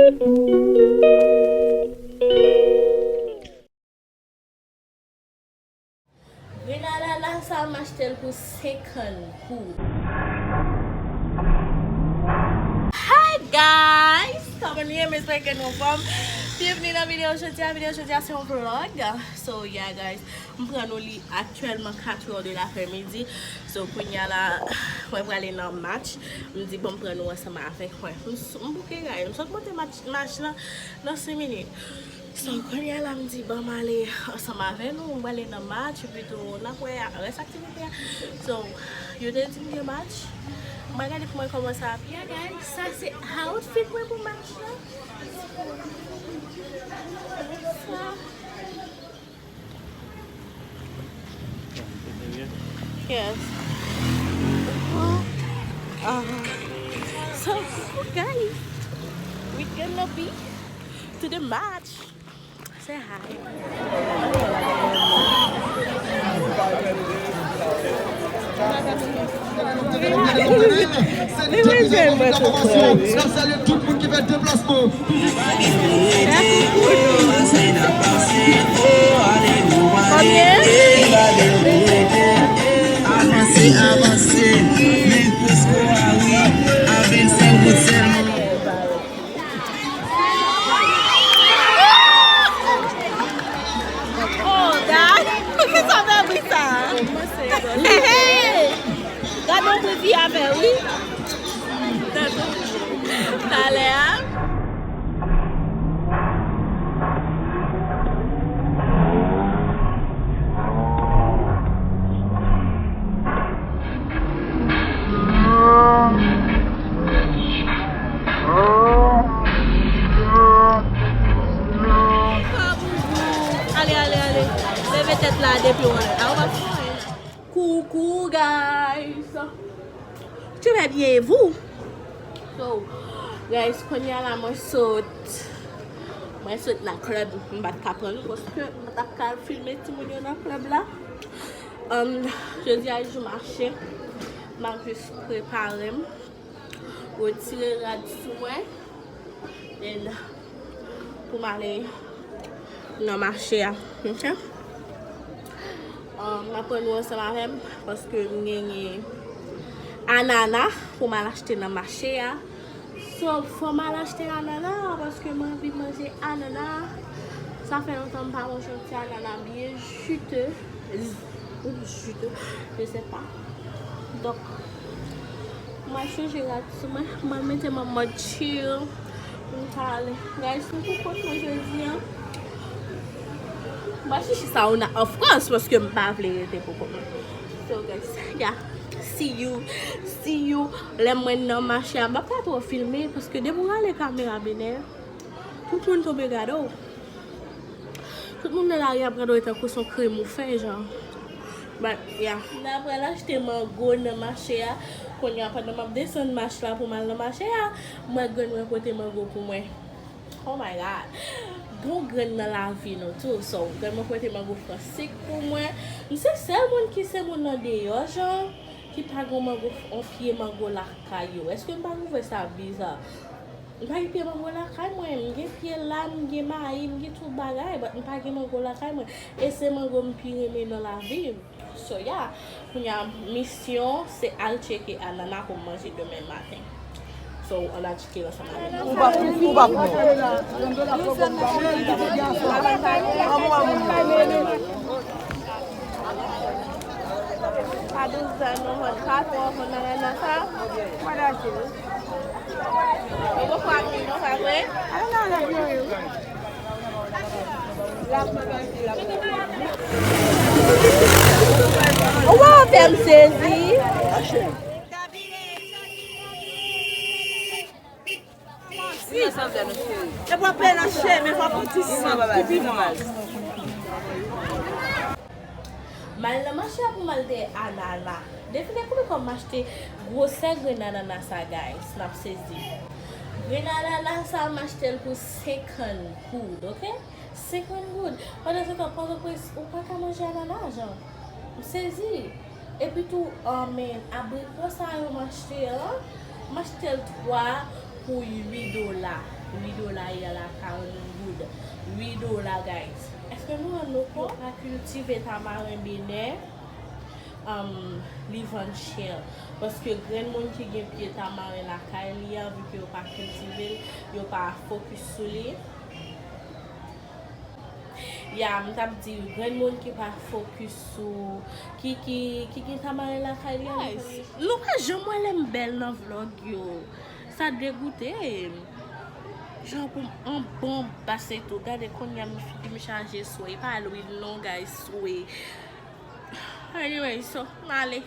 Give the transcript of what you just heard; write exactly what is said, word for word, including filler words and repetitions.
Grenn anana sa, m achte l pou senkant goud. Hi guys! Kòman nou ye? M espere ke nou anfòm. Byenvni nan videyo jodi a. Videyo jodi a se yon vlog. So yeah guys, m pran nou li aktyèlman kat è de laprèmidi. So kounye a la, mwen prale nan match. M di bon, m pran nou ansanm avèk mwen. M s- m bouke guys. M sot monte match, match lan nan senk minit. So, kounye a la, m di, ban m ale ansanm avè nou, m prale nan match, epi tou, n ap wè rès aktivite a. So, yo te di m gen match, m al gade pou mwen kòman sa ap ye. Yeah, guys, sa se outfit mwen pou match la. Sa. Yes. Uh-huh. So, guys, we gonna be to the match. Say hi. Li bezwen mwen pou pran li. N ap salye tout moun ki fè deplasman. Konbyen? Avanse, avanse. Men pou skò a wi, a vennsenk goud sèlman. Oh, God! Poukisa w fè bri sa? Hey, hey! Gade yon bri vi a fè, wi. Talè a. Ale, ale, ale. Leve tèt la depi w anlè. A, ou pa fè anyen. Coucou, guys. Tu vas bien, et vous? So, guys, kounye a la, mwen sot. Mwen sot nan club. M pa t ka pran nou paske m pa t ap ka filme timoun yo nan club la. Um, jodi a jou mache. M ap jis prepare m. Retire rad sou mwen. Then, pou m ale nan mache a. Ok? Um, m ap pran nou ansanm avè m paske m genyen anana pou m al achte nan mache a. So, fò m al achte anana paske m anvi manje anana. Sa fè lontan m pa manje yon ti anana byen jite. Ou jite, je sais pas. Donk, mwen chanje rad sou mwen, mwen mete m an mòd chill. Mwen ka ale. Guys, nou pou kont mwen jodi a. Mwen chèche sauna, of course, paske m pa vle rete pou kont mwen. So, guys, yeah. See you. See you. Lè mwen nan mache a, m pa ka twò filme, paske depi w rale kamera benè, tout moun tonbe gade w. Tout moun nan lari ap gade w tankou se yon krim ou fè, jan. But, yeah. M ta pral achte mango nan mache a. Kounye a, pandan m ap desann mach la pou m al nan mache a, m wè grann mwen pote mango pou mwen. Oh my God. Gon grann nan lavi nou tou. So, grann mwen pote mango fransik pou mwen. M se sèl moun ki se moun nan deyò, jan, ki pa gon mango, on pye mango lakay yo. Èske n pa twouve sa biza? M pa gen pye mango lakay mwen, m gen pye lam, m gen mayi, m gen tout bagay, but m pa gen mango lakay mwen. E se mango m pi renmen nan lavi m. So, yeah, kounye a, misyon, se al tcheke anana pou m manje demen maten. So, ann al tcheke l ansanm avè m. Ou pa, ou pa pran. Pa douz zòn non, mwen pa twò konn anana sa. Mwen achte l. Yo poko ap vin non, pa vre? Anana la vle wi. Ou pa fè m sezi. E pa pè nan chè, men pa pran ti san, pipi mal. M al nan mache a pou m al dèyè anana. Define pou m kòm m achte gwosè grenn anana sa, guys. N ap sezi. Grenn anana sa, m achte l pou senkant goud, ok? Senkant goud. Pandan se tan, Pòtoprens, ou pa ka manje anana, jan. M sezi. Epi tou, anmè, abriko sa yo m achte an, m achte l twa pou uit dola. Wi dola ye a la, karant goud. Wi dola, guys. Èske nou rann nou kont? Yo pa kiltive tamaren Benè, um, li vann chè. Paske grenn moun ki gen pye tamaren lakay li a, vi ke yo pa kiltive l, yo pa fokis sou li. Ya, m t ap di, grenn moun ki pa fokis sou, ki, ki, ki gen tamaren lakay li a, li vann li. Nou pa janm wè lè m bèl nan vlog yo. Sa degoute m. Jan pou m anba anba se tou. Gade kounye a m figi m chaje swe. E pa lwil non, guys, swe. Anyway, so, m ale.